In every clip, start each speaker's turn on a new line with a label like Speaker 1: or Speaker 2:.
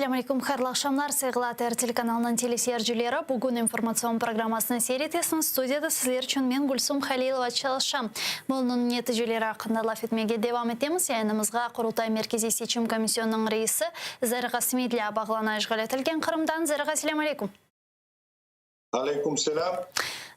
Speaker 1: Selâm aleyküm, hayırlı aqşamlar, sayğılı ATR telekanalınıñ teleseyircileri. Bugün informatsion programmasını seyir etesiñiz. Studiyada sizler içün men, Gülsum Halilova, çalışam. Bunıñ neticeleri aqqında laf etmege devam etemiz. Yayınımızğa Qurultay Merkeziy seçim komisyonınıñ reisi Zarğa Smedlâ bağlana işğal etilgen Qırımdan. Zarğa, selâm aleyküm.
Speaker 2: Aleyküm selâm.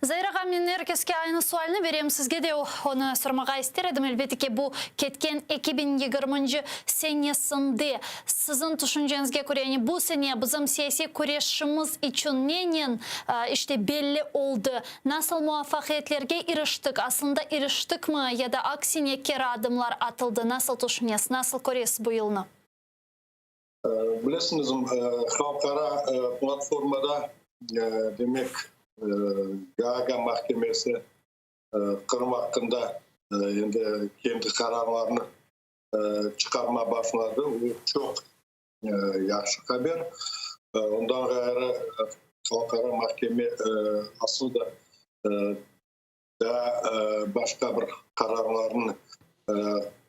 Speaker 1: Zair ağa, men er keske aynı sualni berem, sizge de onı sormağa ister edim. Elbette ki, bu ketken 2020-nci senesinde siziñ tüşünceñizge köre, yani bu sene bizim siyasiy küreşimiz içün nenen, işte, belli oldı? Nasıl muvafaqiyetlerge iriştik, aslında iriştikmi ya da aksine keri adımlar atıldı? Nasıl tüşünesiz, nasıl köresiz bu yılnı?
Speaker 2: Bilesiñiz, halqara platformada, demek, Gaaga mahkemesi Qırım aqqında endi kendi qararlarını çıqarma başladı. Bu çoq yahşı haber. Ondan ğayrı, halqara mahkeme asıl da daa başqa bir qararlarnı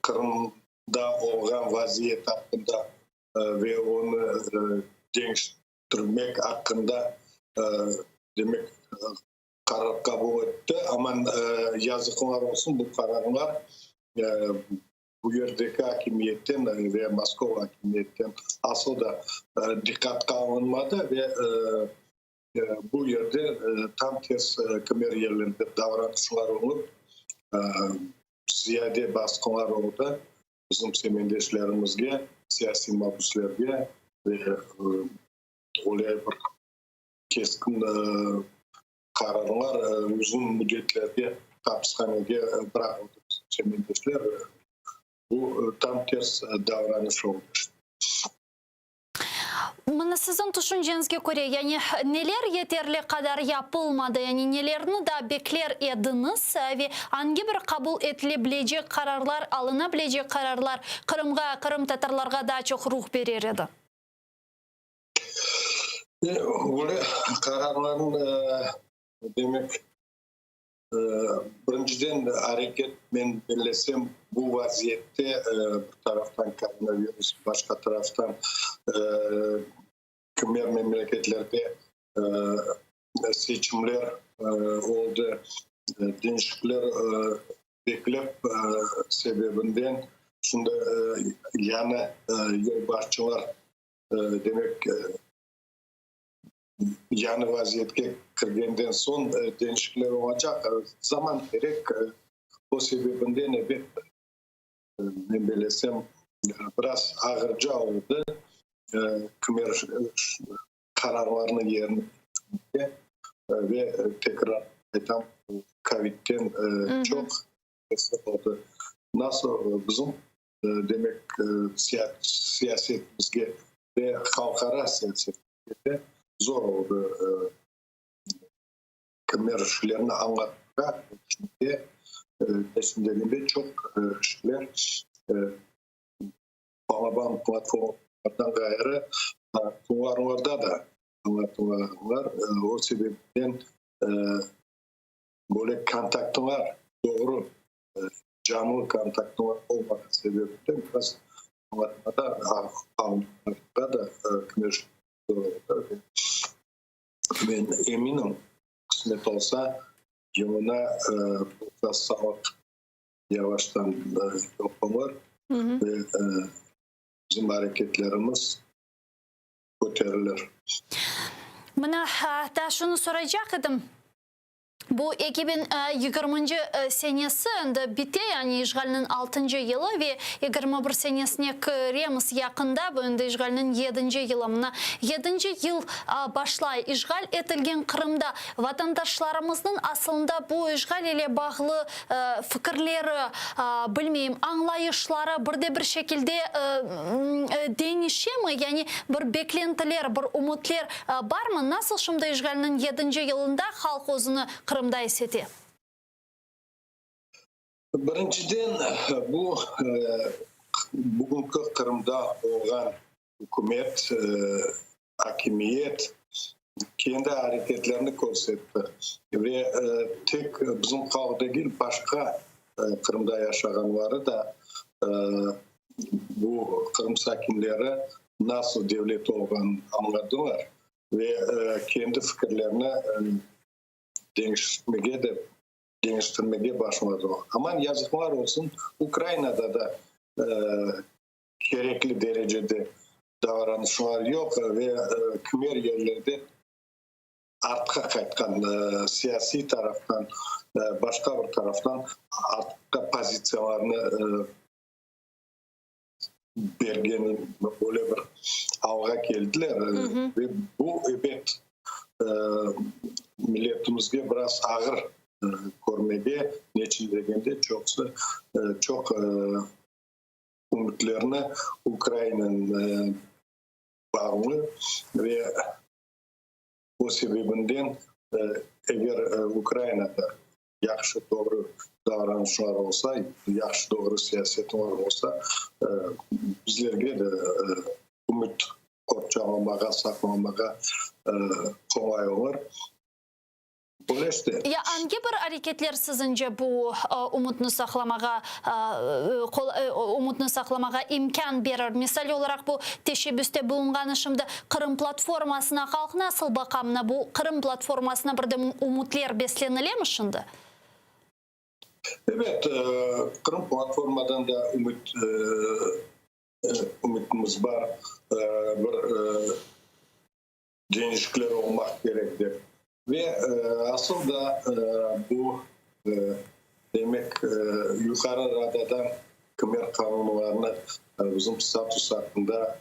Speaker 2: Qırımda olğan vaziyet aqqında ve onı deñiştirmek aqqında, demek, qarar qabul etti. Amma, yazıqlar olsun, bu qararlar bu yerdeki akimiyetten ve Moskova akimiyetten asıl da diqqatqa alınmadı ve Bu yerde tam ters kimer yerlerde davranışlar olıp, ziyade basqılar oldı bizim semendeşlerimizge, siyasiy mabüslerge ve öyle bir keskin qararlar, uzun müddetlerge hapishanege bıraqıldı bizim semendeşler. Bu tam ters davranış oldı.
Speaker 1: Mına siziñ tüşünceñizge köre, yani neler yeterli qadar yapılmadı, yani nelerni daa bekler ediñiz ve angi bir qabul etile bilecek qararlar, alına bilecek qararlar Qırımğa, qırımtatarlarğa daa çoq ruh berer edi?
Speaker 2: Böyle qararlarnıñ, demek, Birinciden, areket, men bellesem, bu vaziyette, bir taraftan koronavirus, başqa taraftan kimer memleketlerde seçimler oldı, deñişikler beklep sebebinden, şimdi yañı yolbaşçılar, demek, Yañı vaziyetke kirgenden soñ deñişikler olacaq. Zaman kerek. O sebebinden, ebet, men belesem, biraz ağırca oldı kimer qararlarnı yerine ketirmege ve tekrar aytam, kovidden çoq tesir oldı. Nasıl bizim, demek, siyasetimizge ve halqara siyasetimizge Zor oldı kimer işlerni añlatmağa, şimdi neçün degende çoq işler balaban platformalardan ğayrı kuluarlarda da añlatılalar, o sebepten böyle kontaktlar, doğru canlı kontaktlar olmağan sebepten biraz añlatmada, añlatmada da kimer zor oldı. Men eminim, qısmet olsa, yılına bu hastalıq yavaştan yoq olur ve bizim areketlerimiz köterilir.
Speaker 1: Mına, daa şunı soraycaq edim. Bu 2020-nci senesi endi bite, yani işğalniñ altıncı yılı ve 21 senesine kiremiz yaqında, bu endi işğalniñ yedinci yılı. Mına yedinci yıl başlay. İşğal etilgen Qırımda vatandaşlarımıznıñ asılında bu işğal ile bağlı fikirleri, bilmeyim, añlayışları bir de bir şekilde deñişemi? Yani bir beklentiler, bir ümütler Barmı? Nasıl şimdi işğalniñ yedinci yılında halq özüni Qırımda is ete?
Speaker 2: Birinciden, bu bugünki Qırımda olğan ükümet, akimiyet kendi areketlerini körsetti ve tek bizim halq degil, başqa Qırımda yaşağanları da bu Qırım sakinleri. Nasıl devlet olğanını añladılar ve kendi fikirlerini deñiştirmege de deñiştirmege başladılar. Aman yazıqlar olsun, Ukrainada da kerekli derecede davranışlar yoq ve kimer yerlerde artqa qaytqan, siyasiy taraftan, başqa bir taraftan artqa pozitsiyalarnı bergen böyle bir alğa keldiler. Ve bu, ebet, milletimizge biraz ağır körmege, neçün degende, çoqusı, çoq ümütlerini Ukrainanen bağlı ve o sebebinden eger Ukrainada yahşı, doğru davranışlar olsa, yahşı, doğru siyasetler olsa, bizlerge de ümüt qorçalamağa, saqlamağa qolay olur. Böyle işte.
Speaker 1: Ya angi bir areketler siziñce bu ümütni saqlamağa, ümütni saqlamağa imkân berir? Misal olaraq, bu teşebbüste bulunğanı şimdi Qırım platformasına halq nasıl baqa? Mına bu Qırım platformasına bir de ümütler beslenilemi şimdi?
Speaker 2: Ebet, Qırım platformadan da ümüt, ümütimiz bar. Bir deñişikler olmaq kerek dep. Ve asıl da bu, demek, Yuqarı Radadan kimer qanunlarnı bizim status aqqında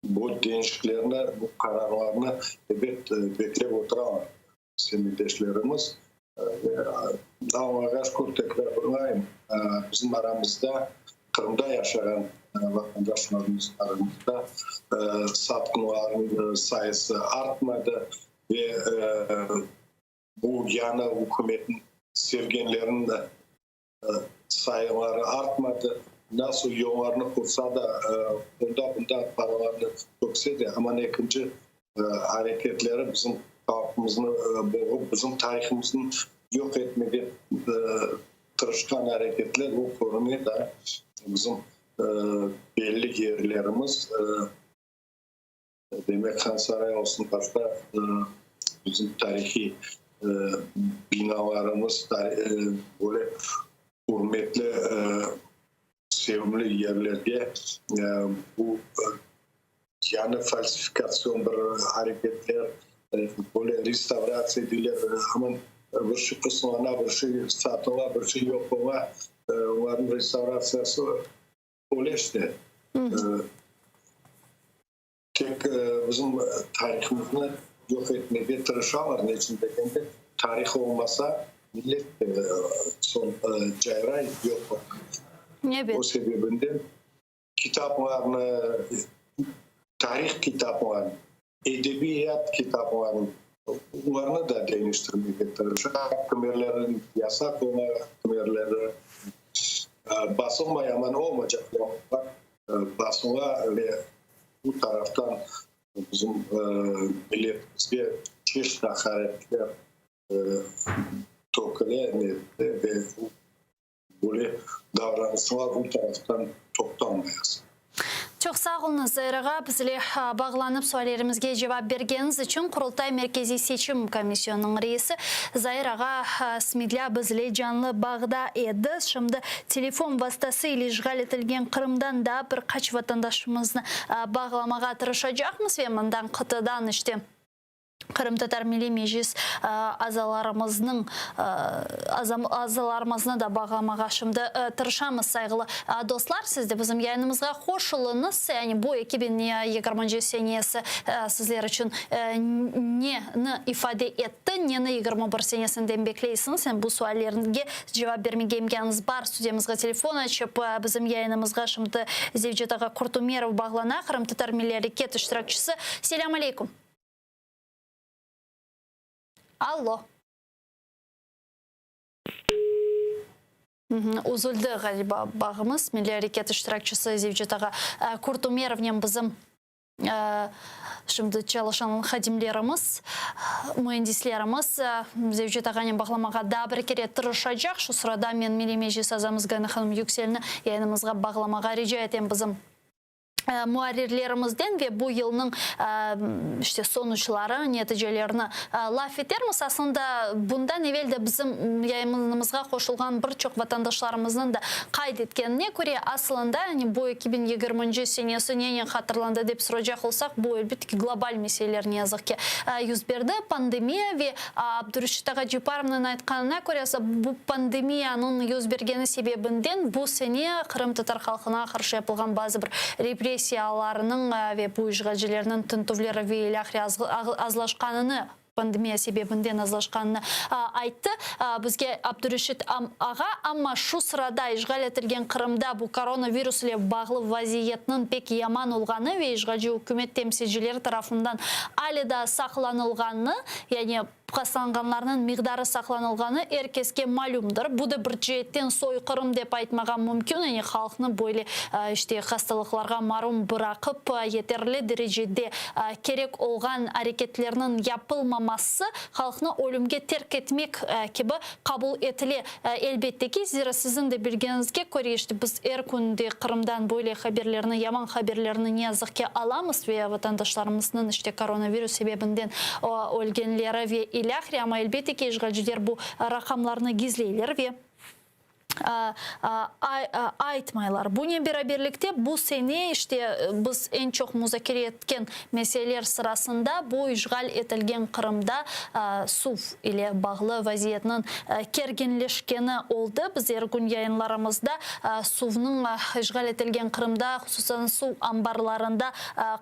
Speaker 2: bu deñişiklerni, bu qararlarnı, ebet, beklep oturalar semetdeşlerimiz. Ve Allağa şükür, tekrarlayım, bizim aramızda Qırımda yaşağan vatandaşlarımız aramızda satqınlarnıñ sayısı artmadı ve bu yañı ükümetniñ sevgenleriniñ de sayıları artmadı. Nasıl yollarnı qursa da, onda-bunda paralarnı tökse de, aman ekinci areketleri bizim halqımıznı boğup, bizim tarihımıznı yoq etmege tırışqan areketler, bu körüne da, bizim belli yerlerimiz, demek, Hansaray olsun, başqa bizim tarihiy binalarımız, böyle ürmetli, sevimli yerlerge bu yañı falsifikatsion bir areketler, böyle restavratsiya deyler, aman bir şey qısımlana, bir şey satıla, bir şey yoq ola, olarnıñ restavratsiyası öyle işte. Tek bizim tarihımıznı yoq etmege tırışalar, ne içün degende, tarih olmasa, millet de soñ cayray, yoq ola. O sebebinden kitaplarnı, tarih kitaplarını, edebiyat kitaplarını, olarnı da deñiştirmege tırışa, kimerleri yasaq ola, kimerleri basılmay, aman olmaycaq vaqıtlar basıla ve bu taraftan bizim milletimizge çeşit aqaretler töküle ve Böyle davranışlar bu taraftan toqtanmayız.
Speaker 1: Çoq sağ oluñız, Zair ağa, bizle bağlanıp suallerimizge cevap bergeniñiz içün. Qurultay Merkeziy seçim komisyonınıñ reisi Zair ağa Smedlâ bizle canlı bağda edi. Şimdi telefon vastası ile işğal etilgen Qırımdan daa bir qaç vatandaşımıznı bağlamağa tırışacaqmız ve mından qıtadan işte Qırımtatar Milliy Meclis azalarımıznıñ azalarımıznı da bağlamağa şimdi tırışamız, sayğılı dostlar. Siz de bizim yayınımızğa qoşulıñız. Yani bu 2020 senesi sizler içün neni ifade etti, neni 21 senesinden bekleysiñiz? Yani bu suallerge cevap bermege imkânıñız bar. Studiyamızğa telefon açıp, bizim yayınımızğa şimdi Zevcet ağa Kurtumerov bağlana, Qırımtatar Milliy Areket iştirakçisi. Selâm aleyküm. Allo. Üzüldi, ğaliba, bağımız. Milliy areket iştirakçisi Zevcet ağa Kurtumerovnen bizim şimdi çalışan hadimlerimiz, müendislerimiz Zevcet ağanen bağlamağa daa bir kere tırışacaq. Şu sırada men Milliy Meclis azamız Gayana hanım Yükselni yayınımızğa bağlamağa rica etem bizim. Muarrirlerimizden ve bu yılnıñ işte sonuçları, neticelerini laf etermiz. Aslında, bundan evel de bizim yayınımızğa qoşulğan bir çoq vatandaşlarımıznıñ da qayd etkenine köre, aslında, yani bu 2020-nci senesi nenen hatırlandı dep soracaq olsaq, bu, elbette ki, global meseleler, ne yazıq ki, yüz berdi, pandemiya ve Abdureşit ağa Ceparovnıñ aytqanına köre, bu pandemiyanıñ yüz bergeni sebebinden bu sene qırımtatar halqına qarşı yapılğan bazı bir repressiyalarnıñ ve bu işğalcilerniñ tintüvleri ve ilâhre azlaşqanını, pandemiya sebebinden azlaşqanını ayttı bizge Abdureşit ağa. Amma şu sırada işğal etilgen Qırımda bu koronavirus ile bağlı vaziyetniñ pek yaman olğanı ve işğalci ükümet temsilcileri tarafından ale daa saqlanılğanı, yani hastalanğanlarnıñ miqdarı saqlanılğanı er keske malümdir. Bu da bir ceetten soyqırım dep aytmağa mümkün, yani halqnı böyle işte hastalıqlarğa marum bıraqıp, yeterli derecede kerek olğan areketlerniñ yapılmaması halqnı ölümge terk etmek kibi qabul etile. Elbette ki, zira siziñ de bilgeniñizge köre, işte biz er kün de Qırımdan böyle haberlerni, yaman haberlerni ne yazıq ki alamız ve vatandaşlarımıznıñ işte koronavirus sebebinden ölgenleri ve ilâhre, amma elbette ki, işğalciler bu raqamlarnı gizleyler ve aytmaylar. Bunen beraberlikte bu sene işte biz eñ çoq muzakere etken meseleler sırasında bu işğal etilgen Qırımda suv ile bağlı vaziyetniñ kerginleşkeni oldı. Biz er kün yayınlarımızda suvnıñ işğal etilgen Qırımda, hususan suv anbarlarında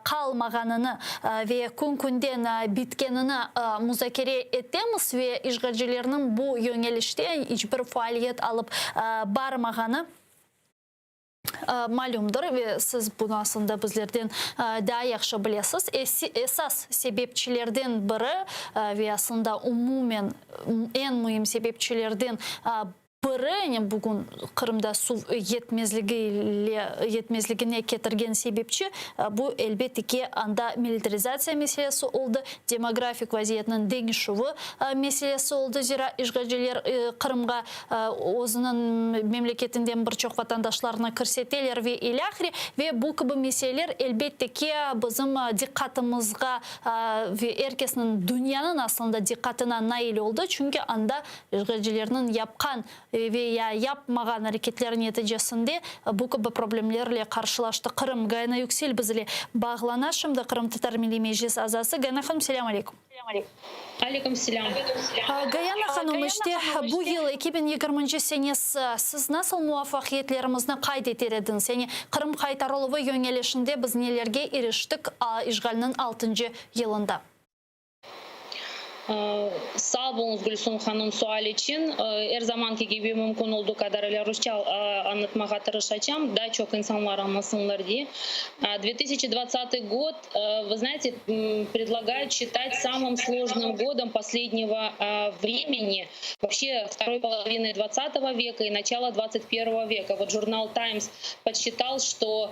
Speaker 1: qalmağanını ve kün-künden bitkenini muzakere etemiz ve işğalcilerniñ bu yöñelişte iç bir faaliyet alıp barmağanı malümdir ve siz bunı aslında bizlerden daa yahşı bilesiz. Esas sebepçilerden biri ve aslında umumen eñ müim sebepçilerden biri, yani bugün Qırımda suv yetmezligi ile yetmezligine ketirgen sebepçi, bu, elbette ki, anda militarizatsiya meselesi oldı, demografik vaziyetniñ deñişüvi meselesi oldı, zira işğalciler Qırımğa özüniñ memleketinden bir çoq vatandaşlarını kirseteler ve ilâhre. Ve bu kibi meseleler, elbette ki, bizim diqqatımızğa ve er kesniñ, dünyanıñ aslında diqqatına nail oldı, çünki anda işğalcilerniñ yapqan ve ya yapmağan areketleri neticesinde bu kibi problemlerle qarşılaştı Qırım. Gayana Yüksel biz ile bağlana şimdi, Qırımtatar Milliy Meclis azası. Gayana hanım, selâm aleyküm.
Speaker 3: Aleyküm selâm.
Speaker 1: Gayana hanım, işte bu yıl, 2020-nci senesi, siz nasıl muvafaqiyetlerimizni qayd eter ediñiz? Yani Qırım qaytarıluvı yöñelişinde biz nelerge iriştik işğalniñ altıncı yılında?
Speaker 3: Sağ boluñız, Gülsum hanım, sual içün. Er zamanki kibi mümkün olduğu qadarıyla rusça añlatmağa tırışacağım, daa çoq insanlar añlasınlar diye. Dve tısyaçı dvadtsâtıy god, vı znaete, predlagayut şçitat samım slojnım godom poslednego vremeni, voobşe vtoroy poloviny dvadtsatogo veka i načalo dvadtsat pervogo veka. Vot jurnal Tayms podsçital, çto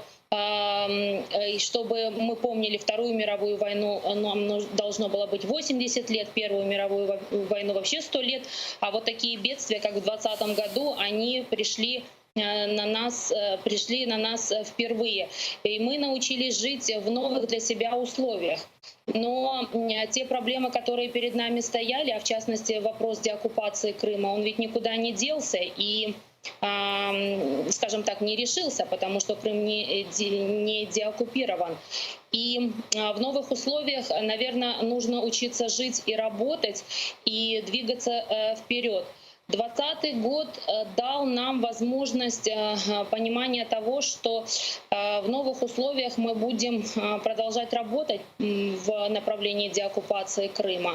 Speaker 3: Çtoby mı pomnili Vtoruyu mirovuyu voynu, nam dolžno bylo bıt vosemdeset let, Pervuyu mirovuyu voynu voobşe sto let, a vot takiye bedstviya, kak v dvadtsatom godu, oni prişli na nas, prişli na nas vpervıye. I mı nauçilis jit v novıh dlâ sebâ usloviyah. No te problemı, kotorıye pered nami stoyali, a v çastnosti vopros deokkupatsii Krıma, on ved nikuda ne delsâ, i skajom tak, ne reşilsâ, potomu çto Krım ne ne deokkupirovan. I v novıh usloviyah, naverno, nujno uçitsâ jit i rabotat, i dvigatsâ vperyod. Dvadtsatıy god dal nam vozmojnost ponimaniya togo, çto v novıh usloviyah mı budem prodoljat rabotat v napravlenii deokkupatsii Krıma.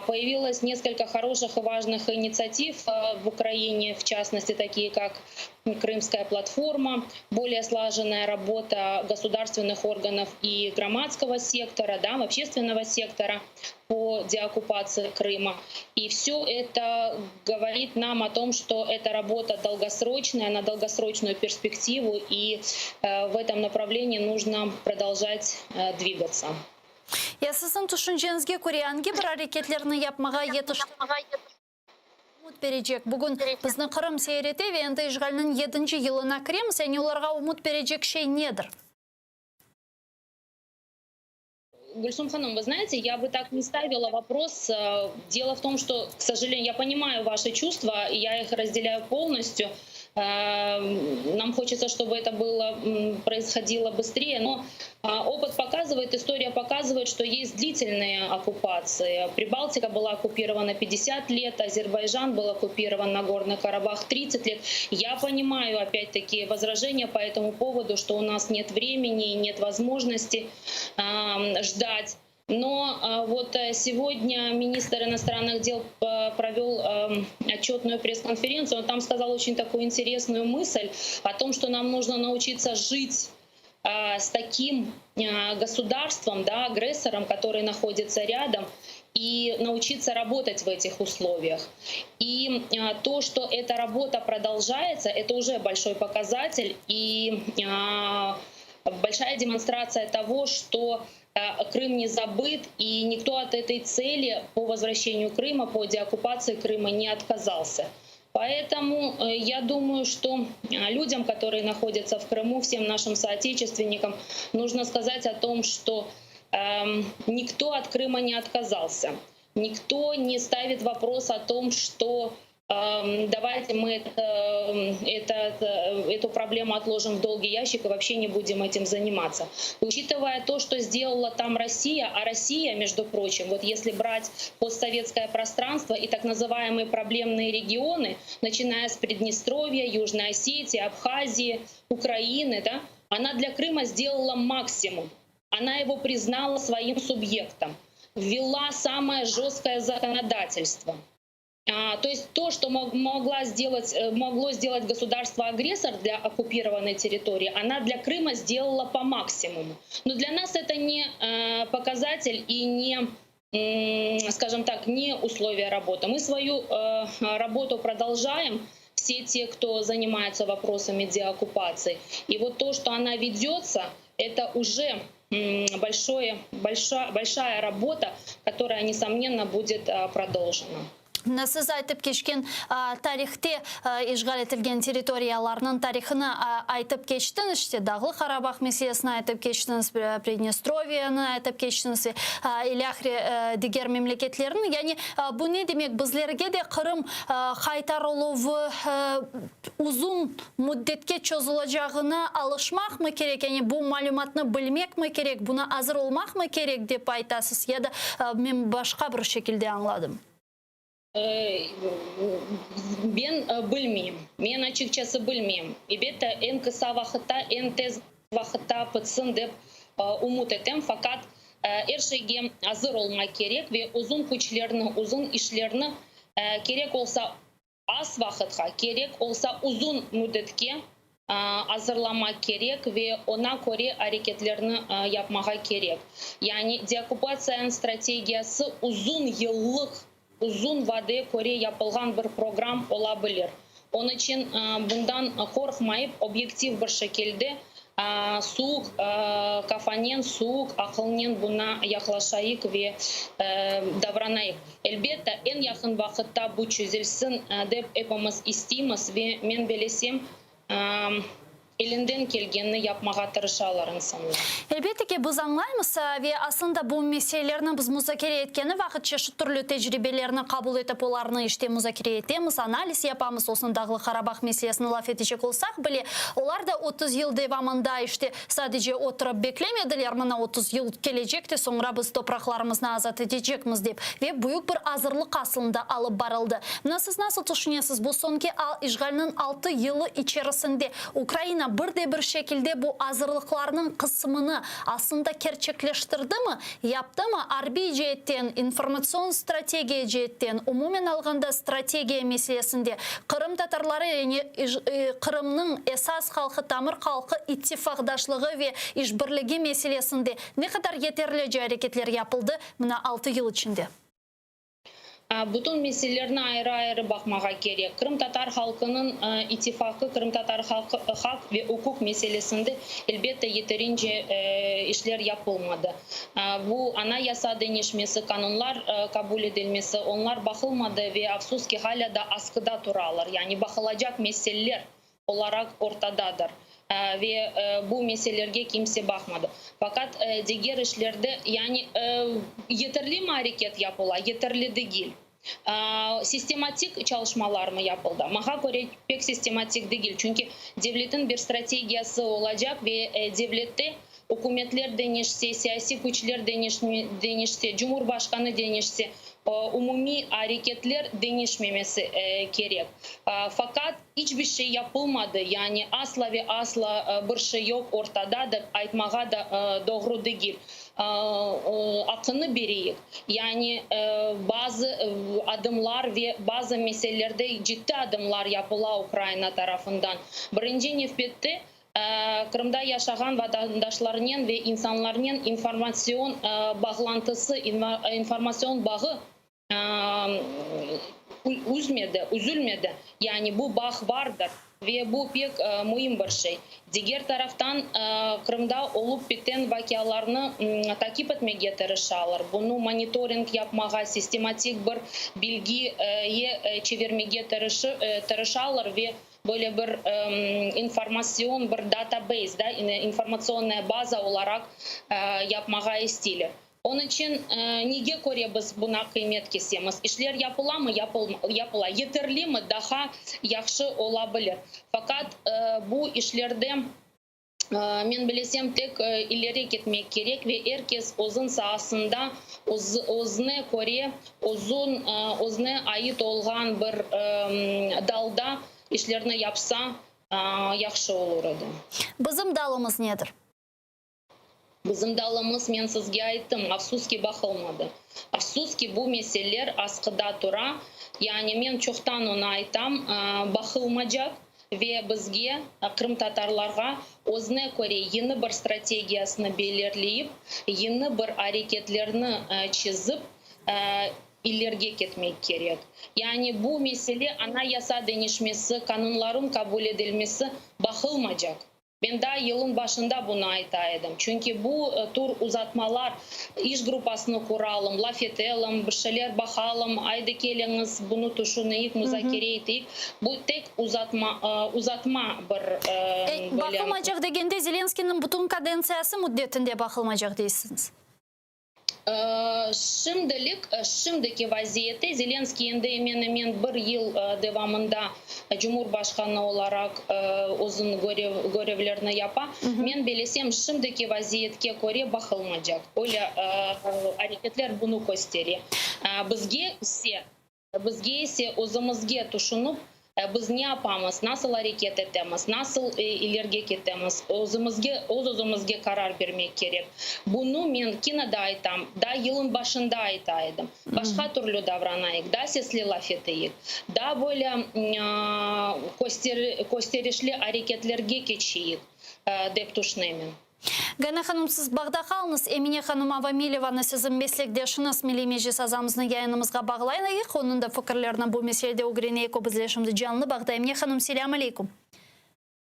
Speaker 3: Poyavilos neskolko horoşih i vajnıh initsiativ v Ukraine, v çastnosti takiye kak Krımskaya platforma, bolее slajennaya rabota gosudarstvennih organov i gromadskogo sektora, da, obşçestvennogo sektora po deokkupatsii Krıma. I vsё eto govorit nam o tom, çto eta rabota dolgosroçnaya, na dolgosroçnuyu perspektivu, i v etom napravlenii nujno prodoljat dvigatsâ.
Speaker 1: Ya siziñ tüşünceñizge köre, angi bir areketlerni yapmağa yetiştirmek ümüt berecek? Bugün bizni Qırım seyir ete ve endi işğalniñ yedinci yılına kiremiz, yani olarğa ümüt berecek şey nedir?
Speaker 3: Гульсум Ханум, вы знаете, я бы так не ставила вопрос. Дело в том, что, к сожалению, я понимаю ваши чувства, и я их разделяю полностью. Нам хочется, чтобы это было, происходило быстрее, но опыт показывает, история показывает, что есть длительные оккупации. Прибалтика была оккупирована 50 лет, Азербайджан был оккупирован, Нагорный Карабах 30 лет. Я понимаю, опять-таки, возражения по этому поводу, что у нас нет времени, нет возможности ждать. Но вот сегодня министр иностранных дел провел отчетную пресс-конференцию. Он там сказал очень такую интересную мысль о том, что нам нужно научиться жить с таким государством, да, агрессором, который находится рядом, и научиться работать в этих условиях. И то, что эта работа продолжается, это уже большой показатель и большая демонстрация того, что Крым не забыт, и никто от этой цели по возвращению Крыма, по деоккупации Крыма не отказался. Поэтому я думаю, что людям, которые находятся в Крыму, всем нашим соотечественникам, нужно сказать о том, что эм, никто от Крыма не отказался. Никто не ставит вопрос о том, что давайте мы это, это, эту проблему отложим в долгий ящик и вообще не будем этим заниматься. Учитывая то, что сделала там Россия, а Россия, между прочим, вот если брать постсоветское пространство и так называемые проблемные регионы, начиная с Приднестровья, Южной Осетии, Абхазии, Украины, да, она для Крыма сделала максимум. Она его признала своим субъектом, ввела самое жесткое законодательство. То есть то, что могла сделать, могло сделать государство-агрессор для оккупированной территории, она для Крыма сделала по максимуму. Но для нас это не показатель и не, скажем так, не условия работы. Мы свою работу продолжаем, все те, кто занимается вопросами деоккупации. И вот то, что она ведется, это уже большое, большая, большая работа, которая, несомненно, будет продолжена.
Speaker 1: Siz aytıp keçken tarihte işğal etilgen territoriyalarnıñ tarihini aytıp keçtiñiz, işte Dağlı Qarabağ meselesini aytıp keçtiñiz, Pridnestroviyeni aytıp keçtiñiz ve ilâhre diger memleketlerniñ. Yani bu ne demek? Bizlerge de Qırım qaytarıluvı uzun müddetke çozulacağına alışmaqmı kerek? Yani bu malümatnı bilmekmi kerek, buña azır olmaqmı kerek dep aytasız ya da men başqa bir şekilde añladım?
Speaker 3: Men bilmeyim. Men açıqçası bilmeyim. Elbette, eñ qısa vaqıtta, eñ tez vaqıtta bitsin dep ümüt etem. Faqat er şeyge azır olmaq kerek ve uzun küçlerni, uzun işlerni kerek olsa az vaqıtqa, kerek olsa uzun müddetke azırlamaq kerek ve oña köre areketlerni yapmağa kerek. Yani deokkupatsiyanıñ strategiyası uzun yıllıq, uzun vade köre yapılğan bir program ola bilir. Onıñ içün bundan qorqmayıp, obyektiv bir şekilde suvuq qafanen, suvuq aqılnen buña yaqlaşayıq ve davranayıq. Elbette, eñ yaqın vaqıtta bu çezilsin dep epimiz isteymiz ve men bellesem, elinden kelgenini yapmağa tırışalar insanlar.
Speaker 1: Elbette ki, biz añlaymız ve aslında bu meselelerni biz muzakere etkeni vaqıt çeşit türlü tecribelerni qabul etip, olarnı işte muzakere etemiz, analiz yapamız. Olsun Dağlı Qarabağ meselesini laf etecek olsaq bile, olar da 30 yıl devamında işte sadece oturıp beklemediler, mına 30 yıl kelecek de soñra biz topraqlarımıznı azat etecekmiz dep, ve büyük bir azırlıq aslında alıp barıldı. Mına siz nasıl tüşünesiz, bu soñki işğalniñ 6 yılı içerisinde Ukraina bir de bir şekilde bu azırlıqlarnıñ qısmını aslında kerçekleştirdimi, yaptımı arbiy ceetten, informatsion strategiya ceetten, umumen alğanda strategiya meselesinde qırımtatarları, yani Qırımnıñ esas halqı, tamır halqı ittifaqdaşlığı ve işbirligi meselesinde ne qadar yeterlice areketler yapıldı mına 6 yıl içinde?
Speaker 3: Bütün meselelerni ayrı-ayrı baqmağa kerek. Qırımtatar halqınıñ ittifaqı, qırımtatar halqı haq ve uquq meselesinde, elbette, yeterince işler yapılmadı. Bu anayasa deñişmesi, qanunlar qabul etilmesi, onlar baqılmadı ve, afsus ki, hala da asqıda turalar. Yani baqılacaq meseleler olaraq ortadadır. Ve bu meselelerge kimse baqmadı. Faqat diger işlerde, yani yeterlimi areket yapıla, yeterli degil. Sistematik çalışmalarmı yapıldı? Maña köre, pek sistematik degil. Çünki devletniñ bir strategiyası olacaq ve devlette ükümetler deñişse, siyasiy küçler deñişse, cumhurbaşqanı deñişse, umumiy areketler deñişmemesi kerek. Faqat iç bir şey yapılmadı, yani asla ve asla bir şey yoq ortada dep aytmağa da doğru degil. Aqqını bereyik, yani bazı adımlar ve bazı meselelerde ciddi adımlar yapıla Ukraina tarafından. Birinci nevbette Qırımda yaşağan vatandaşlarnen ve insanlarnen informatsion bağlantısı, informatsion bağı üzmedi, üzülmedi. Yani bu bağ bardır ve bu pek müim bir şey. Diger taraftan, Qırımda olıp biten vaqialarnı takip etmege tırışalar, bunı monitoring yapmağa, sistematik bir bilgiye çevirmege tırışalar ve böyle bir informatsion bir database, da, informatsionaya baza olaraq yapmağa isteyler. Onıñ içün nege köre biz buna qıymet kesemiz? İşler yapılamı? Yapıla. Yeterlimi? Daha yahşı ola bilir. Faqat bu işlerde, men bilesem, tek ileri ketmek kerek ve er kes özüñ saasında özüne köre, özün, özüne ait olğan bir dalda işlerni yapsa, yahşı olur edi.
Speaker 1: Bizim dalımız nedir?
Speaker 3: Bizim dalımız, men sizge ayttım, afsus ki, baqılmadı. Afsus ki, bu meseleler asqıda tura. Yani men çoqtan onı aytam, baqılmacaq ve bizge, qırımtatarlarğa, özüne köre yeni bir strategiyasını belirleyip, yeni bir areketlerni çizip, ilerge ketmek kerek. Yani bu mesele, Anayasa deñişmesi, qanunların qabul edilmesi baqılmacaq. Men daa yılın başında bunı ayta edim. Çünki bu tür uzatmalar, iş gruppasını quralım, laf etelim, bir şeyler baqalım, aydı keliñiz, bunı tüşüneyik, muzakere eteyik, bu tek uzatma, uzatma bir böyle.
Speaker 1: Baqılmaycaq degende, Zelenskıynıñ bütün kadentsiyası müddetinde baqılmaycaq deysiñiz?
Speaker 3: Şimdilik, şimdiki vaziyette Zelenskıy endi emen-emen bir yıl devamında Cumhurbaşqanı olaraq özüniñ görevlerini yapa. Men bilesem, şimdiki vaziyetke köre baqılmaycaq. Öyle areketler bunı köstere. Bizge ise Bizge ise özümizge tüşünip, biz ne yapamız, nasıl areket etemiz, nasıl ilerge ketemiz, özümizge, öz-özümizge qarar bermek kerek. Bunı men kene de aytam, daa yılın başında ayta edim, başqa türlü davranayıq, daa sesli laf eteyik, daa böyle kösterişli areketlerge keçeyik, dep tüşünemen.
Speaker 1: Gayana hanım, siz bağda qalıñız. Emine hanım Avamilevanı, siziñ meslekdeşiñiz, Milliy Meclis azamıznı yayınımızğa bağlayıq. Onıñ da fikirlerini bu meselede ögreneyik. O bizle şimdi canlı bağda. Emine hanım, selâm aleykum.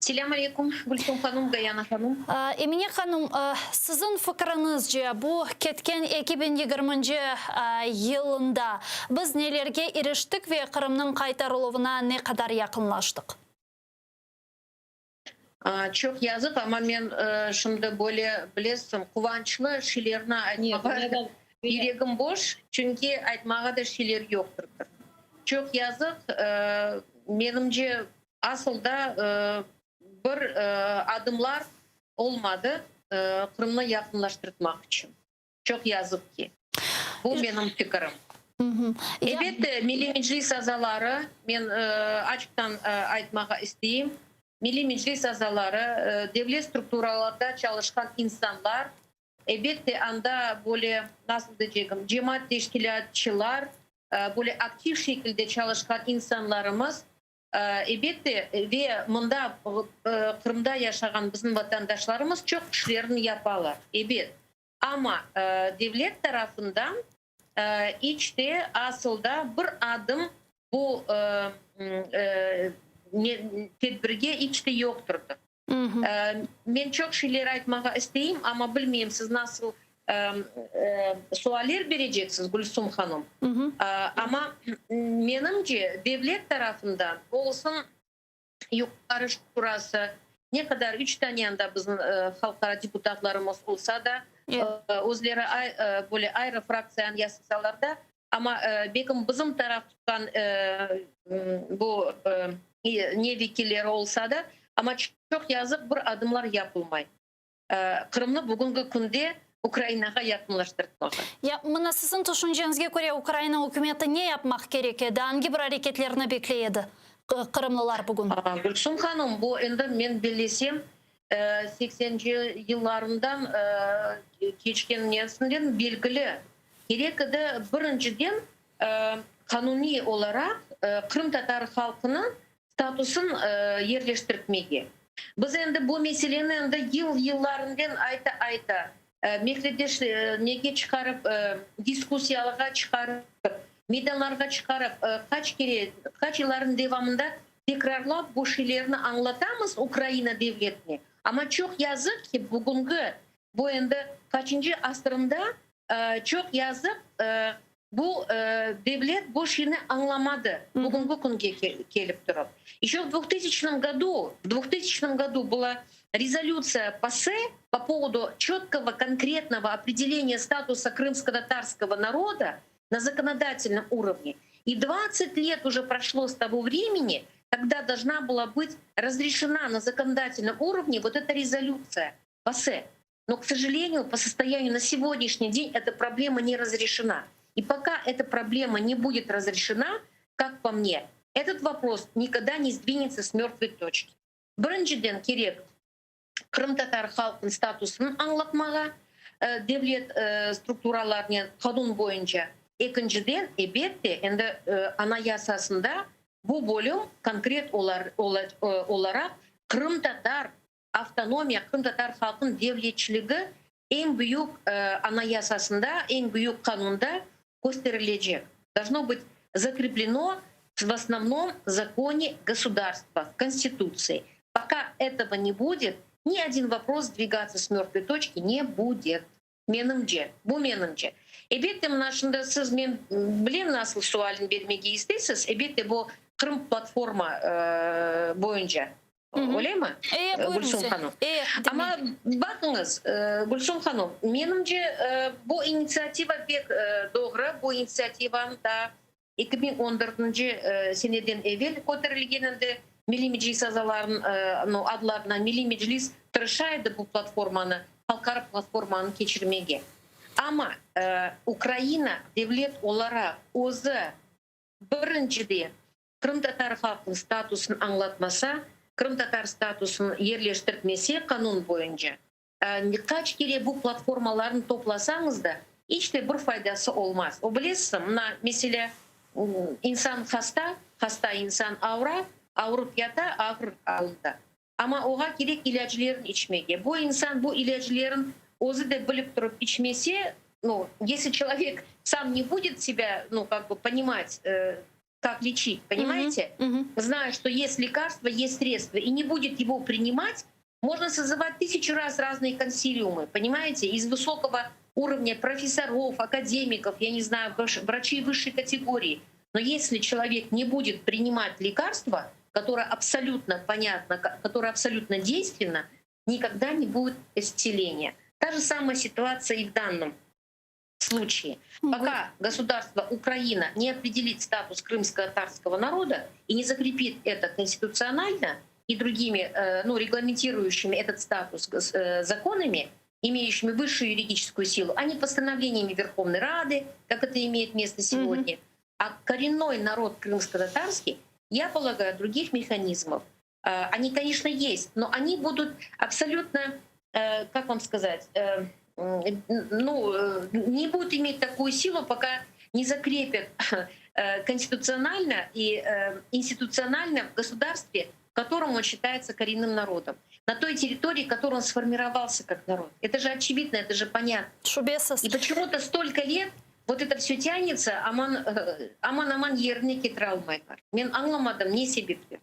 Speaker 4: Selâm aleykum, Gülsum hanım, Gayana hanım.
Speaker 1: Emine hanım, siziñ fikriñizce, bu ketken 2020-nci yılında biz nelerge iriştik ve Qırımnıñ qaytarıluvına ne qadar yaqınlaştıq?
Speaker 4: Çoq yazıq, amma men şimdi böyle, bilesiñ, quvançlı şeylerni aytmağa yüregim boş, çünki aytmağa da şeyler yoqtır. Çoq yazıq, menimce, asıl da bir adımlar olmadı Qırımnı yaqınlaştırtmaq içün. Çoq yazıq ki. Bu menim fikirim. Elbette, Milliy Meclis azaları, men açıqtan aytmağa isteyim, Milliy Meclis azaları, devlet strukturalarda çalışqan insanlar, elbette, anda böyle, nasıl deycegim, cemaat teşkilâtçılar, böyle aktiv şekilde çalışqan insanlarımız, Elbette, ve mında, Qırımda yaşağan bizim vatandaşlarımız çoq işlerni yapalar, ebet. Amma devlet tarafından iç te asıl da bir adım bu tedbirge iç te yoqtırdır. Men çoq şeyler aytmağa isteyim, amma bilmeyim, siz nasıl sualler bereceksiz, Gülsum hanım. Amma menimce, devlet tarafından, olsun Yuqarı Şurası, Ne qadar üç tane anda bizim halqara deputatlarımız olsa da, özleri böyle ayrı fraktsiyanı yasasalar da, amma belkim bizim taraf tutqan bu ne vekilleri olsa da, amma çoq yazıq bir adımlar yapılmay. Qırımnı bugünki künde Ukrainağa yaqınlaştırtmağa.
Speaker 1: Ya, mına siziñ tüşünceñizge köre Ukraina ükümeti ne yapmaq kerek edi, angi bir areketlerni bekley edi qırımlılar bugün?
Speaker 4: Gülsüm hanım, bu endi men bellesem, seksenci yıllarından keçken nesinden belgili. Kerek edi, birinciden, qanuniy olaraq qırımtatar halqınıñ statusın yerleştirtmege. Biz endi bu meseleni endi yıl-yıllarından ayta-ayta, mehledeş nege çıqarıp, diskussiyalarğa çıqarıp, meydanlarğa çıqarıp, qaç kere, qaç yıllarnıñ devamında tekrarlap bu şeylerni añlatamız Ukraina devletine. Amma çoq yazıq ki, bugüngi, bu endi qaçıncı asırında Çoq yazıq, bu devlet bu şeyni añlamadı, bugünki künge kelip turıp. Eşö v dvuhtısiçnom godu, v dvuhtısiçnom godu была rezolütsiya PASE po povodu çötkogo, konkretnogo opredeleniya statusa krımsko-tatarskogo naroda na zakonodatelnom urovne. I dvadtsat let уже proşlo s togo vremeni, kogda dolžna byla bıt razreşena na zakonodatelnom urovne vot eta rezolütsiya PASE. Но, к сожалению, по состоянию на сегодняшний день эта проблема не разрешена. И пока эта проблема не будет разрешена, как по мне, этот вопрос никогда не сдвинется с мертвой точки. Birinciden kerek qırımtatar halqınıñ statusını añlatmağa devlet strukturalarınen qanun boyunca. Ekinciden, ebette, endi Anayasasında bu bölüm konkret olaraq qırımtatar Avtonomiya, qırımtatar halqınıñ devletçiligi eñ büyük Anayasasında, eñ büyük qanunda kösterilecek, должно быть zakrepleno v osnovnom zakone gosudarstva, v Konstitutsii. Poka etogo ne budet, ni odin vopros sdvigatsa s mörtvoy toçki ne budet. Menimce, bu menimce. Ebette, mına şimdi siz, men bilem nasıl sualni bermege isteysiz, ebette, bu Qırım platforma boyunca, öylemi, Gülsum hanım? Amma baqıñız, Gülsum hanım, menimce, bu initsiativa pek doğru, bu initsiativanı daa 2014-nci seneden evel köterilgen edi, Milliy Meclis azalarınıñ adlarına Milliy Meclis tırışa edi bu platformanı, halqara platformanı keçirmege. Amma Ukraina devlet olaraq özü birinciden qırımtatar halqınıñ statusını añlatmasa, qırımtatar statusını yerleştirtmese qanun boyunca, Qaç kere bu platformalarnı toplasañız da, iç de bir faydası olmaz. O, bilesiz, mına, meselâ, insan hasta, hasta insan avra, avurıp yata, ağır alında. Amma oğa kerek ilâclerin içmege. Bu insan bu ilâclerin özü de bilip turıp içmese, nu, esli çelovek sam ne budet sebâ, nu, kak bı, ponimat, kak leçit, ponimayete? Znaya, çto est lekarstvo, est sredstvo, i ne budet ego prinimat, Можно sozıvat tısyaçu raz raznıye konsiliumı, ponimayete, iz vısokogo urovnâ professorov, akademikov, ya ne znayu, vraçey vısşey kategorii, no esli çelovek ne budet prinimat lekarstvo, kotoroe absolyutno ponyatno, kotoroe absolyutno deystvenno, nikogda ne budet istseleniya. Ta je samaya situatsiya i v dannom sluçaye. Poka gosudarstvo Ukraina ne opredelit status krımsko-tatarskogo naroda i ne zakrepit eto konstitutsionalno i drugimi, nu, reglamentирuyuşimi etot status zakonami, imeyuşimi vısşuyu yuridiçeskuyu silu, a ne postanovleniyami Verhovnoy Rady, kak eto imeyet mesto segodnâ, a korennoy narod krımsko-tatarskiy, ya polagayu, drugih mehanizmov, oni, koneçno, est, no oni budut absolyutno, kak vam skazat, nu, ne budut imet takuyu silu, poka ne zakrepyat konstitutsionalno i institutsionalno v gosudarstve, v kotorom on şçitayetsâ korennym narodom, na toy territorii, kotoron on sformirovalsâ kak narod. Eto je oçevidno, eto je ponyatno.
Speaker 1: Şübesiz.
Speaker 4: I poçemu-to stolko let vot eto vsё tânetsâ, aman, aman-aman yerine ketire almaylar. Men añlamadım, ne sebepten.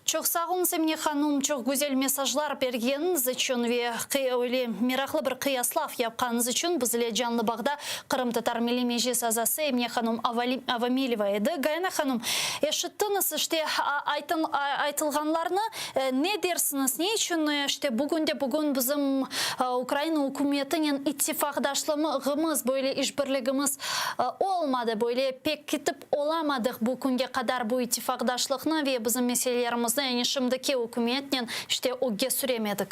Speaker 1: Çoq sağ oluñız, Emine hanum, çoq güzel mesajlar bergeniñiz içün ve öyle meraqlı bir qıyaslav yapqanıñız içün. Biz ile canlı bağda Qırımtatar Milliy Meclis azası Emine hanum Avamileva edi. Gayana hanum, eşittiñiz, işte, aytılğanlarnı. Ne dersiñiz, ne içün, işte, bugün de bugün bizim Ukraina ükümetinen ittifaqdaşlığımız, böyle işbirligimiz olmadı, böyle pekitip Olamadıq bu künge qadar bu ittifaqdaşlıqnı ve bizim meselelerimizni, yani şimdiki ükümetnen, işte, ögge süremedik.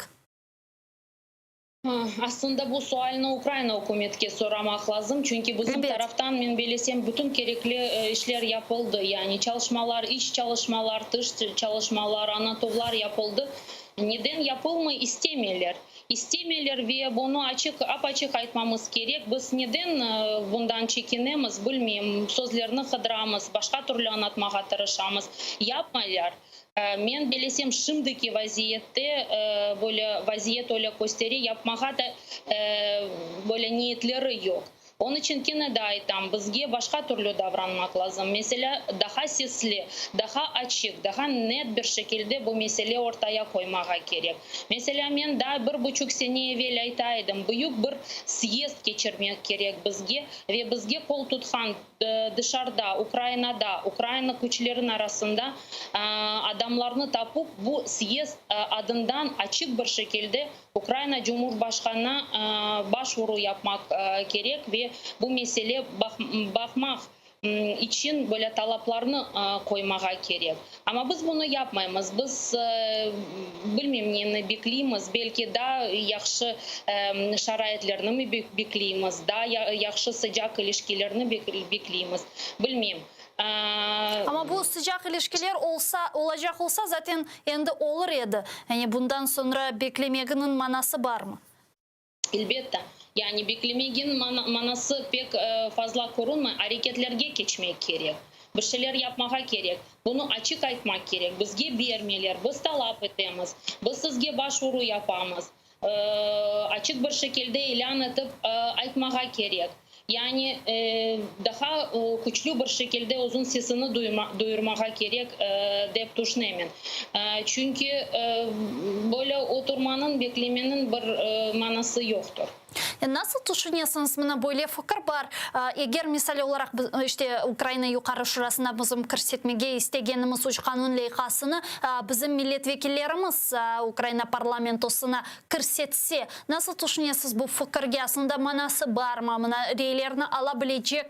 Speaker 3: Aslında bu sualni Ukraina ükümetke soramaq lazım, çünki bizim taraftan, men belesem, bütün kerekli işler yapıldı, yani çalışmalar, iç çalışmalar, tış çalışmalar, añlatuvlar yapıldı. Neden yapılmay, istemeyler. İstemeyler ve bunı açıq, ap-açıq aytmamız kerek. Biz neden bundan çekinemiz, bilmeyim. Sözlerni qıdıramız, başqa türlü añlatmağa tırışamız. Yapmaylar. Men belesem, şimdiki vaziyette, böyle vaziyet öyle köstere, yapmağa da böyle niyetleri yoq. Onıñ içün kene de aytam, bizge başqa türlü davranmaq lazım. Meselâ, daha sesli, daha açıq, daha net bir şekilde bu mesele ortaya qoymağa kerek. Meselâ, men daa bir buçuq sene evel ayta edim, büyük bir syezd keçirmek kerek bizge ve bizge qol tutqan dışarıda, Ukrainada, Ukraina küçlerin arasında adamlarnı tapıp, bu syezd adından açıq bir şekilde Ukraina Cumhurbaşqanına başvuru yapmaq kerek ve bu mesele baqmaq içün böyle talaplarnı qoymağa kerek. Amma biz bunı yapmaymız. Biz bilmeyim neni bekleymiz, belki daa yahşı şaraitlerni bekleymiz, daa yahşı sıcaq ilişkilerni bekleymiz, bilmeyim.
Speaker 1: Amma bu sıcaq ilişkiler olsa, olacaq olsa, zaten endi olur edi. Yani bundan soñra beklemeginiñ manası barmı?
Speaker 3: Elbette. Yani beklemegin manası pek fazla körünmey, areketlerge keçmek kerek. Bir şeyler yapmağa kerek. Bunı açıq aytmaq kerek. Bizge bermeyler, biz talap etemiz, biz sizge başvuru yapamız. Açıq bir şekilde ilân etip aytmağa kerek. Yani daha küçlü bir şekilde özüñ sesini duyurmağa kerek, dep tüşünemen. Çünki böyle oturmanıñ, beklemeniñ bir manası yoqtır.
Speaker 1: Nasıl tüşünesiñiz, mına böyle fikir bar, eger misal olaraq, işte, Ukraina Yuqarı Şurasına bizim kirsetmege istegenimiz üç qanun leyhasını bizim milletvekillerimiz Ukraina parlamentosına kirsetse, nasıl tüşünesiz bu fikirge, aslında manası barmı, mına reylerni ala bilecek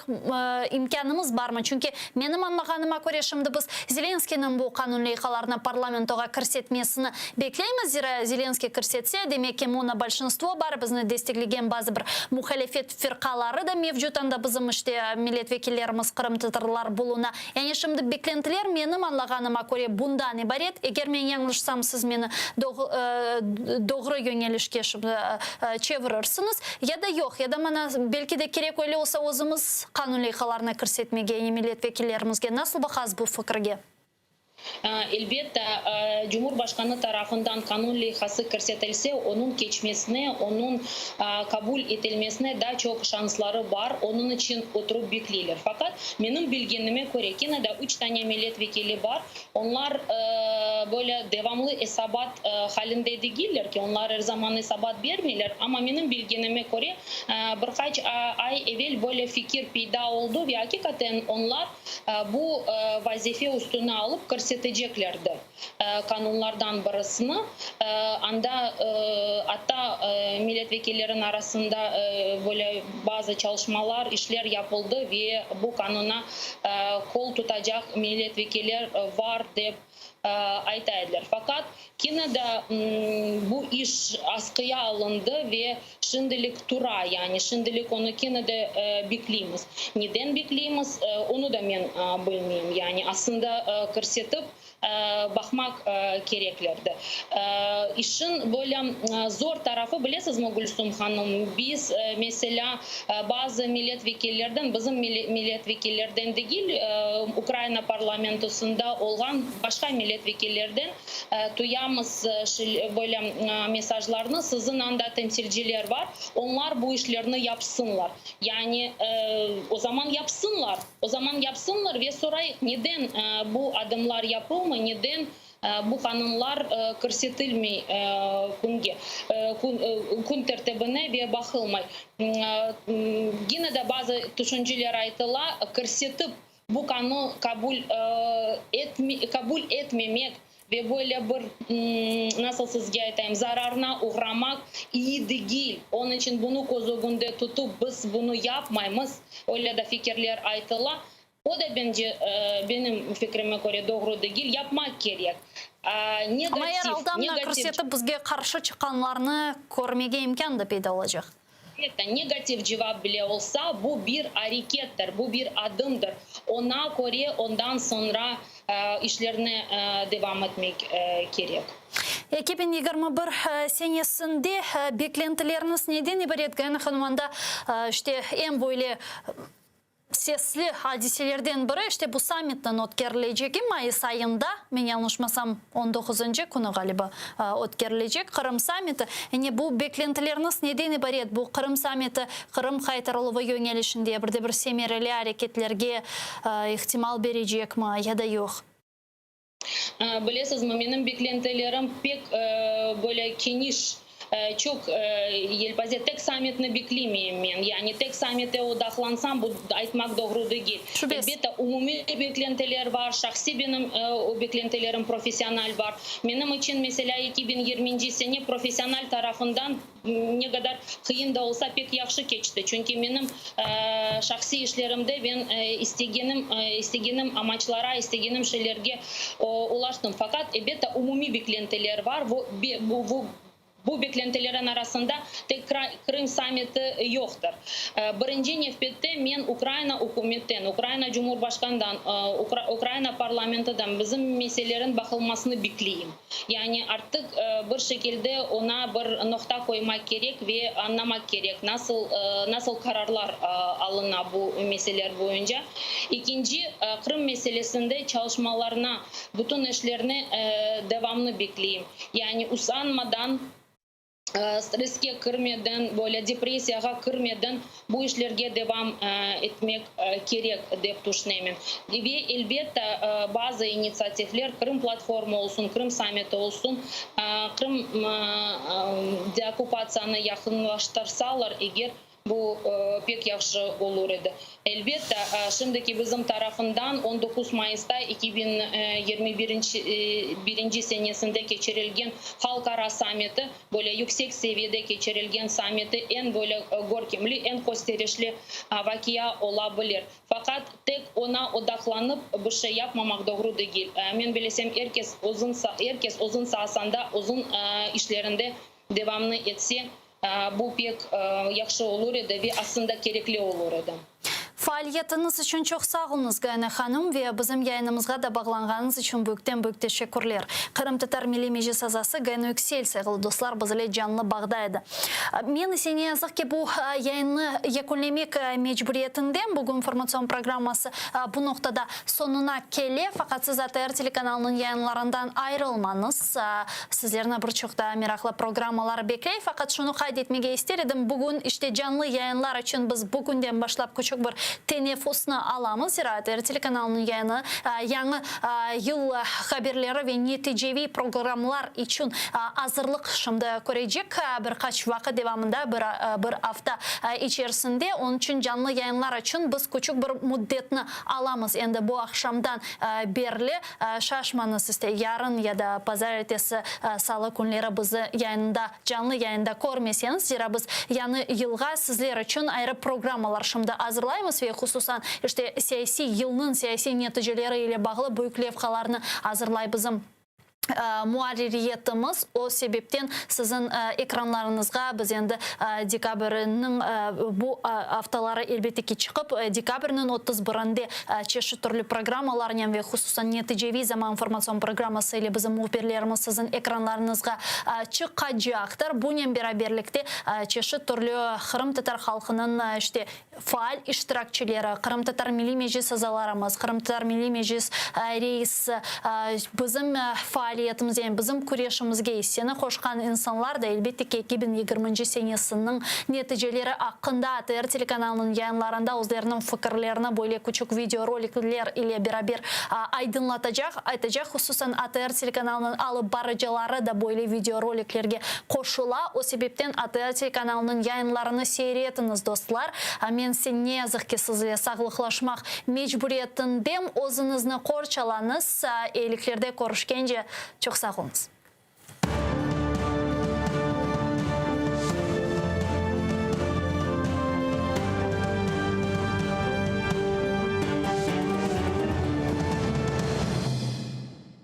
Speaker 1: imkânımız barmı? Çünki menim añlağanıma köre, şimdi biz Zelenskıynıñ bu qanun leyhalarını parlamentoğa kirsetmesini bekleymiz, zira Zelenskıy kirsetse, demek ki, monobolşinstvo bar, bizni desteklegen bazı bir muhalefet firqaları da mevcut, anda bizim işte milletvekillerimiz, qırımtatarlar buluna. Yani şimdi beklentiler, menim añlağanıma köre, bundan ibaret. Eger men yañlışsam, siz meni doğru yöñelişke şimdi çevirirsiñiz. Ya da yoq, ya da mana, belki de kerek öyle olsa özümiz qanun leyhalarını kirsetmege, yani milletvekillerimizge. Nasıl baqasız bu fikirge?
Speaker 3: Elbette, Cumhurbaşqanı tarafından qanun leyhası kirsetilse, onıñ keçmesine, onıñ qabul etilmesine daa çoq şansları bar, onıñ içün oturıp bekleyler. Faqat, menim bilgenime köre, kene de üç tane millet vekili bar, onlar böyle devamlı esabat halinde degiller ki, onlar er zaman esabat bermeyler, amma menim bilgenime köre, bir qaç ay evel böyle fikir peyda oldı ve aqiqaten onlar Bu vazife üstüne alıp kirseteceklerdi qanunlardan birisini. Anda atta milletvekillerin arasında böyle bazı çalışmalar, işler yapıldı ve bu qanuna qol tutacaq milletvekiller var dep ayta ediler. Faqat kene de bu iş asqıya alındı ve şimdilik tura, yani şimdilik onı kene de bekleymiz. Neden bekleymiz, onı da men bilmeyim. Yani aslında kirsetip baqmaq kereklerdi. İşin böyle zor tarafı, bilesizmi, Gülsum hanım, biz, meselâ, Bazı milletvekillerden, bizim milletvekillerden degil, Ukraina parlamentosında olğan başqa milletvekillerden tuyamız böyle mesajlarnı, siziñ anda temsilciler bar, onlar bu işlerni yapsınlar. Yani, o zaman yapsınlar, o zaman yapsınlar ve sorayıq, neden bu adımlar yapılmay, neden. Bu qanunlar kirsetilmey künge, kün tertibine ve baqılmay. Gene de bazı tüşünceler aytıla, kirsetip bu qanun qabul qabul etmemek ve böyle bir, nasıl sizge aytayım, zararına oğramaq iyi degil. Onıñ içün bunı köz ögünde tutıp, biz bunı yapmaymız, öyle de fikirler aytıla. O da bence, benim fikrime köre, doğru degil, yapmaq kerek.
Speaker 1: Amma er
Speaker 3: Negativ,
Speaker 1: alda mına
Speaker 3: negativ.
Speaker 1: kirsetip bizge qarşı çıqqanlarnı körmege imkân da peyda olacaq.
Speaker 3: Elbette, negativ cevap bile olsa, bu bir arekettir, bu bir adımdır. Oña köre ondan soñra işlerni devam etmek kerek.
Speaker 1: 2021 senesinde beklentileriñiz neden ibaret, Gayana hanım? Anda, işte, em böyle Sesli adiselerden biri, işte bu sammitniñ ötkerilecegi mayıs ayında, men yañlışmasam, on doquzıncı künü ğaliba ötkerilecek Qırım sammiti. Yani bu beklentileriñiz neden ibaret? Bu Qırım sammiti Qırım qaytarıluvı yöñelişinde bir de bir semereli areketlerge ihtimal berecekmi ya da yoq?
Speaker 3: Bilesizmi, menim beklentilerim pek böyle keniş, çoq yelpaze. Tek sammitni beklemeyim men. Yani tek sammite odaqlansam, bu aytmaq doğru degil. Elbette, umumiy beklentiler bar, şahsiy benim beklentilerim professional bar. Menim içün, meselâ, 2020-nci sene professional tarafından Ne qadar qıyın da olsa, pek yahşı keçti, çünki menim şahsiy işlerimde men istegenim, istegenim amaçlara, istegenim şeylerge ulaştım. Faqat, elbette, umumiy beklentiler var, bu beklentilerin arasında tek Krım sammiti yoqtır. Birinci nevbette men Ukraina ükümetten, Ukraina Cumhurbaşqanından, Ukraina parlamentidan bizim meselelerin baqılmasını bekleyim. Yani artıq bir şekilde oña bir noqta qoymaq kerek ve añlamaq kerek, nasıl nasıl qararlar alına bu meseleler boyunca. Ekinci, Qırım meselesinde çalışmalarına, bütün işlerine devamnı bekleyim. Yani usanmadan. Stresske kirmeden, böyle depressiyağa kirmeden bu işlerge devam etmek kerek, dep tüşünemen. Ve, elbette, bazı initsiativler, Qırım platforma olsun, Qırım sammiti olsun, Qırım deokkupatsiyanı yaqınlaştırsalar eger, Bu pek yahşı olur edi. Elbette, şimdiki bizim tarafından 19 mayısta 2021 birinci senesinde keçirilgen halqara sammiti, böyle yüksek seviyede keçirilgen sammiti eñ böyle körkemli, eñ kösterişli vaqia ola bilir. Faqat tek oña odaqlanıp bir şey yapmamaq doğru degil. Men bilesem, er kes özün, er kes özün saasında, özün işlerinde devamnı etse, Bu pek yahşı olur edi ve aslında kerekli olur edi.
Speaker 1: Faaliyetiñiz içün çoq sağ oluñız, Gayana hanım, ve bizim yayınımızğa da bağlanğanıñız içün büyükten-büyük teşekkürler. Qırımtatar Milliy Meclis azası Gayana Yüksel, sayğılı dostlar, biz ile canlı bağda edi. Men ise, ne yazıq ki, bu yayınnı yekünlemek mecburiyetindem. Bugün informatsion programması bu noqtada soñuna kele. Faqat siz ATR telekanalınıñ yayınlarından ayırılmañız. Sizlerni bir çoq daa meraqlı programmalar bekley. Faqat şunı qayd etmege ister edim, bugün işte canlı yayınlar içün biz bugünden başlap küçük bir teneffüsni alamız. Zira ATR telekanalınıñ yayını yañı yıl haberleri ve neticeviy programlar içün azırlıq şimdi körecek bir qaç vaqıt devamında, bir bir afta içerisinde. Onıñ içün canlı yayınlar içün biz küçük bir müddetni alamız endi bu aqşamdan berli. Şaşmañız, işte, yarın ya da bazarertesi, salı künleri bizi yayında, canlı yayında körmeseñiz, zira biz yañı yılğa sizler içün ayrı programmalar şimdi azırlaymız ve hususan, işte, siyasiy yılnıñ siyasiy neticeleri ile bağlı büyük levhalarnı azırlay bizim muarririyetimiz. O sebepten siziñ ekranlarıñızğa biz endi dekabrniñ bu aftaları elbette ki çıqıp, dekabrniñ 31-inde Çeşit türlü programmalarnen ve hususan Neticeviy zaman informatsion programması ile bizim mühbirlerimiz siziñ ekranlarıñızğa çıqacaqtır. Bunen beraberlikte çeşit türlü qırımtatar halqınıñ işte faal iştirakçileri, Qırımtatar Milliy Meclis azalarımız, Qırımtatar Milliy Meclis reisi, bizim faaliyet. faaliyetimiz, yani bizim küreşimizge isseni qoşqan insanlar da, elbette ki, 2020 senesiniñ neticeleri aqqında ATR telekanalınıñ yayınlarında özleriniñ fikirlerini böyle küçük videorolikler ile beraber aydınlatacaq, aytacaq. Hususan, ATR telekanalınıñ alıp barıcıları da böyle videoroliklerge qoşula. O sebepten ATR telekanalınıñ yayınlarını seyir etiñiz, dostlar. Men ise, ne yazıq ki, sizle sağlıqlaşmaq mecburiyetindem. Özüñizni qorçalañız. Eyiliklerde körüşkence, çoq sağ oluñız.